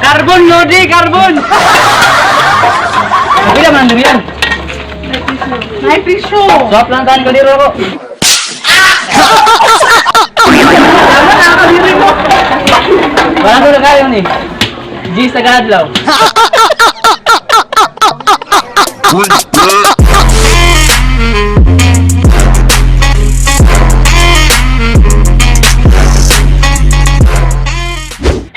Carbon, Lodi! Carbon! Pila man durian? Ay, presyo. Swap lang tayo kaldero ko. Tama na, kaliri mo. Wala ko na kayo ni. G sa gadlaw.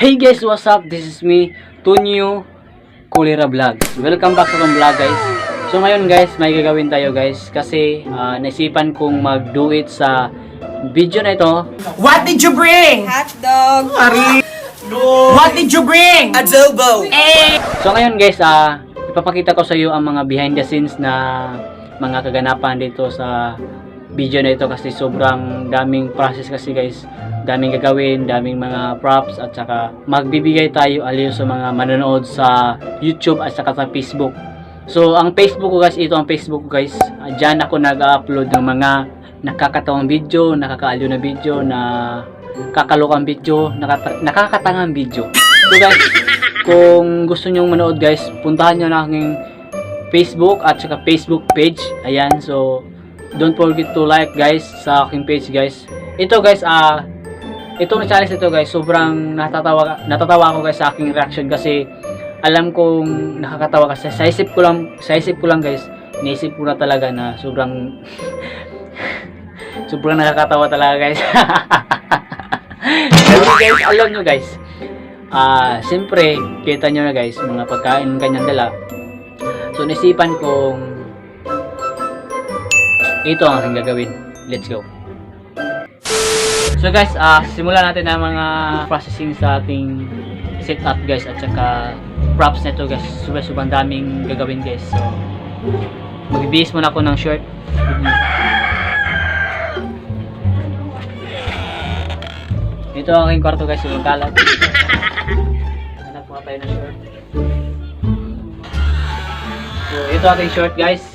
Hey guys, what's up? This is me, Tunyo Kulira Vlogs. Welcome back sa akong vlog, guys. So ngayon guys, may gagawin tayo guys kasi naisipan kong mag-do it sa video na ito. What did you bring? Hot dog. What did you bring? Adobo. So ngayon guys, ipapakita ko sa iyo ang mga behind the scenes na mga kaganapan dito sa video na ito kasi sobrang daming process kasi guys, daming gagawin, daming mga props at saka magbibigay tayo aliw sa mga manonood sa YouTube at saka sa Facebook. So ang Facebook ko guys, ito ang Facebook ko guys. Diyan ako nag-upload ng mga nakakatawang video, nakakaaliw na video, na kakalokang video, nakakatangang video. So guys, kung gusto nyong manood guys, puntahan nyo na aking Facebook at saka Facebook page. Ayan, so don't forget to like guys sa aking page guys. Ito guys, itong challenge ito guys, sobrang natatawa ako guys sa aking reaction kasi alam kong nakakatawa kasi sa isip ko lang guys, naisip ko na talaga na sobrang sobrang nakakatawa talaga guys. Kasi guys, alam nyo guys, siyempre, kita nyo na guys, mga pagkain kanyang dala. So, naisipan kong ito ang aking gagawin. Let's go. So guys, simulan natin ang mga processing sa ating setup guys at saka props nito guys. Sobrang sobrang daming gagawin guys. So, magbibihis muna ako ng shirt. Ito ang aking kwarto guys, yung kalat. Hanap muna tayo ng shirt. So, ito ating shirt guys.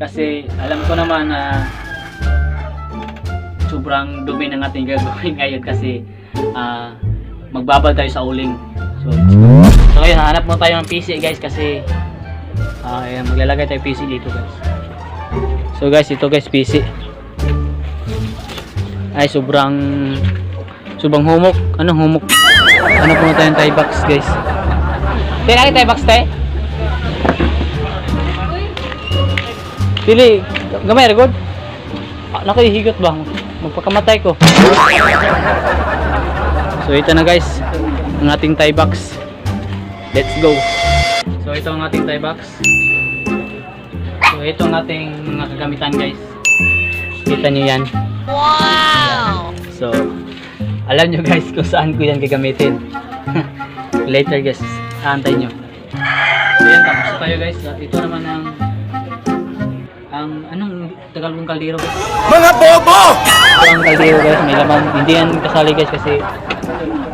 Kasi alam ko naman na sobrang dumi ng ating gagawin ngayon kasi magbabad tayo sa uling. So, so ngayon, hanap muna tayo ng PC guys kasi ayan, maglalagay tayo PC dito guys. So guys, ito guys PC. Ay, sobrang sobrang humok. Anong humok? Ano po tayo ng tie box guys? Te, lagi tie box te? Pili, gamay ra god. Naku, higot ba? Magpakamatay ko. So ito na guys, ang ating tie box. Let's go. So ito ang ating tie box. So ito ang ating mga kagamitan guys. Kita niyo yan. Wow! So, alam nyo guys kung saan ko yan gagamitin. Later guys, aantay nyo. So yan, tapos na tayo guys. At ito naman ang anong Tagalog kaldero guys? Mga bobo! Ito ang kaldero guys, may laman. Hindi yan kasali guys kasi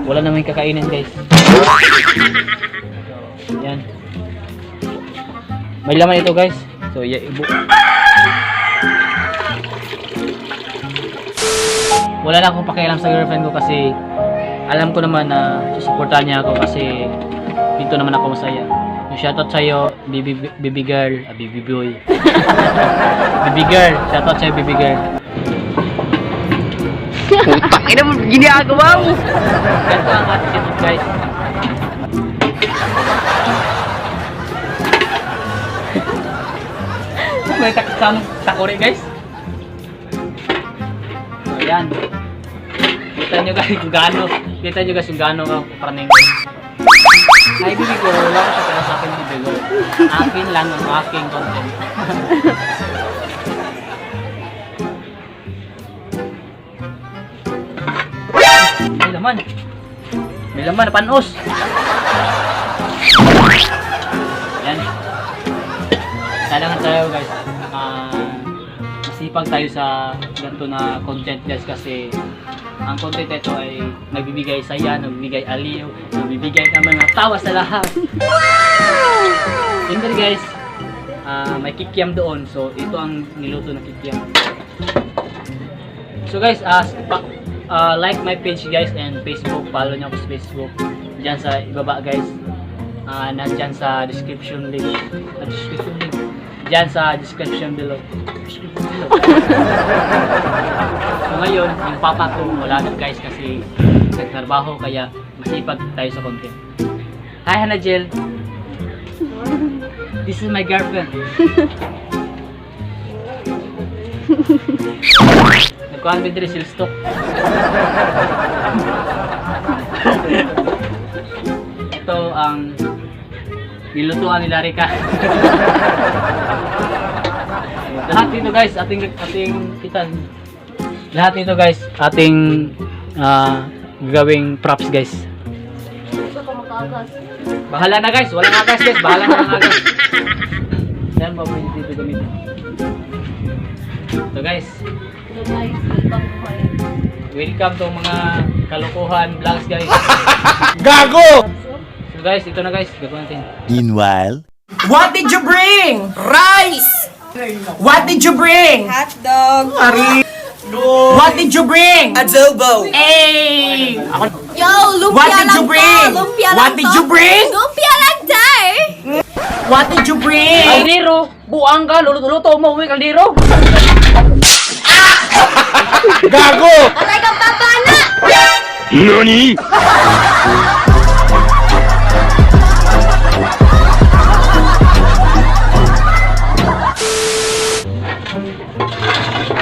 wala naman kakainin guys. So, yan. May laman ito guys. So, yeah, ibu. Wala na akong pakialam sa girlfriend ko kasi alam ko naman na susuportahan niya ako kasi dito naman ako masaya. Yung shoutout sa'yo, baby, baby girl, baby boy. Baby girl, shoutout sa'yo, baby girl. Putang ina mo, ginagawa mo. Ganito ang ating setup guys. May takuri guys. So ayan. Kita nyo guys kung gaano. Kita nyo guys kung gaano ako praning. Ay, baby girl, wala ko siya pero sa akin baby girl. Akin lang ang aking content. May laman. May laman, panos. Yan. Kailangan tayo guys. Masipag tayo sa ganito na content guys kasi ang content ito ay nagbibigay saya, nagbibigay aliw, nagbibigay ng mga tawa sa lahat. And then guys, may kikiam doon. So ito ang niluto na kikiam. So guys, like my page guys and Facebook. Follow niyo ako sa Facebook. Diyan sa ibaba, guys. Nandyan sa description link. Description link. Diyan sa description below. Description below. So ngayon, yung papa ko wala na, guys, kasi nagtrabaho, kaya masipag tayo sa content. Hi, Hannah Jill. This is my girlfriend. Nagkuhan mi diri silstok. Ito ang nilutuan ni Larika. Lahat dito, guys, ating ating kita. Lahat dito, guys, ating gagawing props, guys. Bahala na, guys, wala na guys, guys, bahala na mga guys. Saan ba pwede dito gamitin? So guys, Hello guys, welcome to my welcome to mga kalokohan vlogs, guys. Gago! So guys, ito na, guys, gagawin natin. Meanwhile, What did you bring? Rice! What did you bring? Hot dog! What did you bring? Adobo! Hey! Yo, lumpia What did lang you bring? to. Lumpia What lang did to. you bring? Lumpia lang tay. What did you bring? Kaldero! Buang ka! Luluto mo! Uwi, kaldero! Gago! Alay kang papa na. NANI?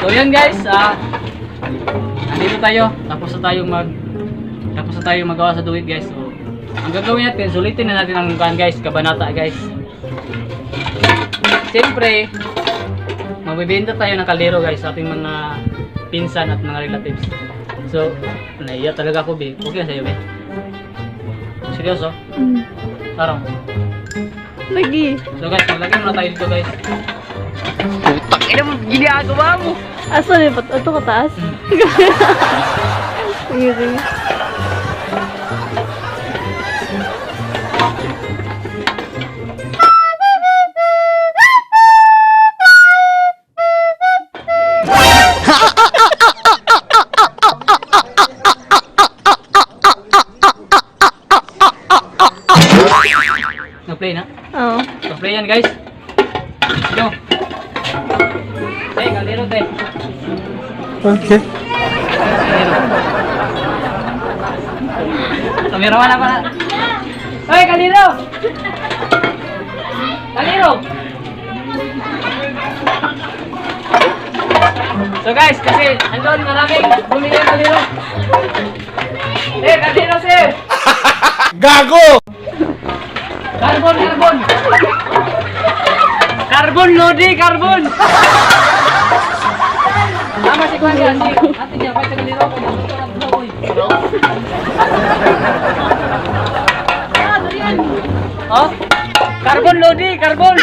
So yun guys, nandito tayo. Tapos na tayong magawa sa duwit, guys. So, ang gagawin natin, sulitin na natin ang kan, guys, kabanata, guys. Siyempre, magbibenta tayo ng kaldero, guys, sa ating mga pinsan at mga relatives. So, nahiya talaga ako, be. Okay na sa'yo, be? Seryoso? Tarong. Lagi. So guys, maglagay muna tayo dito, guys. Putang ina mo, ginagawa mo! Asa ni pat ato kataas? Sige, sige. Nag-play na? Oo. So, play yan, guys. Let's go. Hey, kaldero, te. Okay. Kaldero. Kamera wala pala. Hey, kaldero! Kaldero! So guys, kasi andun maraming bumili ng kaldero. Hey, kaldero, sir! Gago! Carbon, carbon! Carbon, Lodi, carbon! Tama si Kwan yan, si ate niya, kahit sa kaliro ko, maluto ng buho, oy. Oh? Carbon, Lodi, carbon!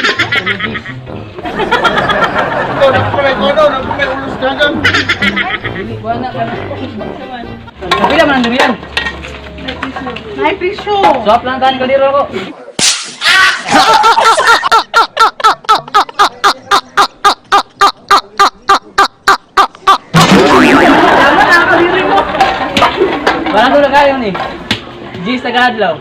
Dili, wala na, wala na. Kapila man ang durian. May presyo. Swap lang tayo ng kaliro ko. Tama na kaliri mo. Wala ko na kayo ni. G sa kadlaw.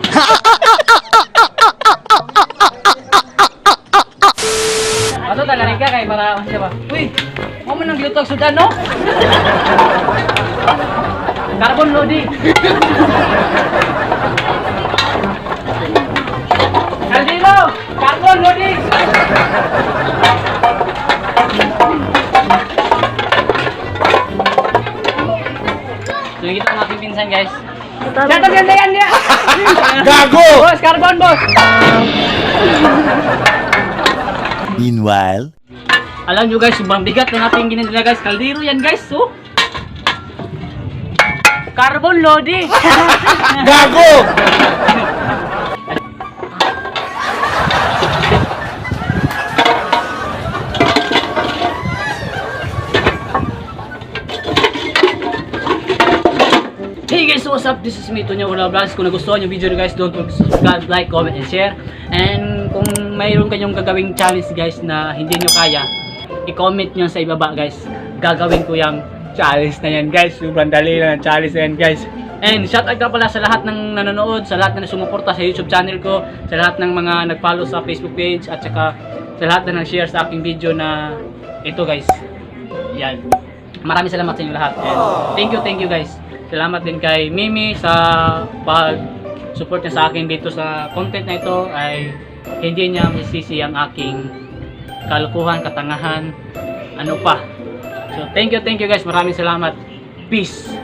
Ato talaga ka kay para siya ba. Uy, mo man ang gilutog sudan, no? Carbon lodi. Kaldero, carbon lodi. So kita ang aking pinsan, guys. Shut up, yan yan yan. Gago! Boss, carbon, boss. Meanwhile, Alam nyo guys, sobrang bigat ng ating ginadala, guys. Kaldero yan, guys, oh. Carbon lodi. Gago! Hey guys, what's up? This is me, Tonya Ula Vlogs. Kung nagustuhan yung video nyo, guys, don't forget to subscribe, like, comment, and share. And kung mayroon kayong gagawing challenge, guys, na hindi nyo kaya, i-comment nyo sa ibaba, guys. Gagawin ko yung challenge na yan, guys. Sobrang dali na ng challenge na yan, guys. And shout out ka pala sa lahat ng nanonood, sa lahat na sumuporta sa YouTube channel ko, sa lahat ng mga nag-follow sa Facebook page, at saka sa lahat na nag-share sa aking video na ito, guys. Yan. Maraming salamat sa inyo lahat. And thank you, guys. Salamat din kay Mimi sa pag-support niya sa akin dito sa content na ito ay hindi niya masisisi ang aking kalukuhan, katangahan, ano pa. So thank you guys. Maraming salamat. Peace.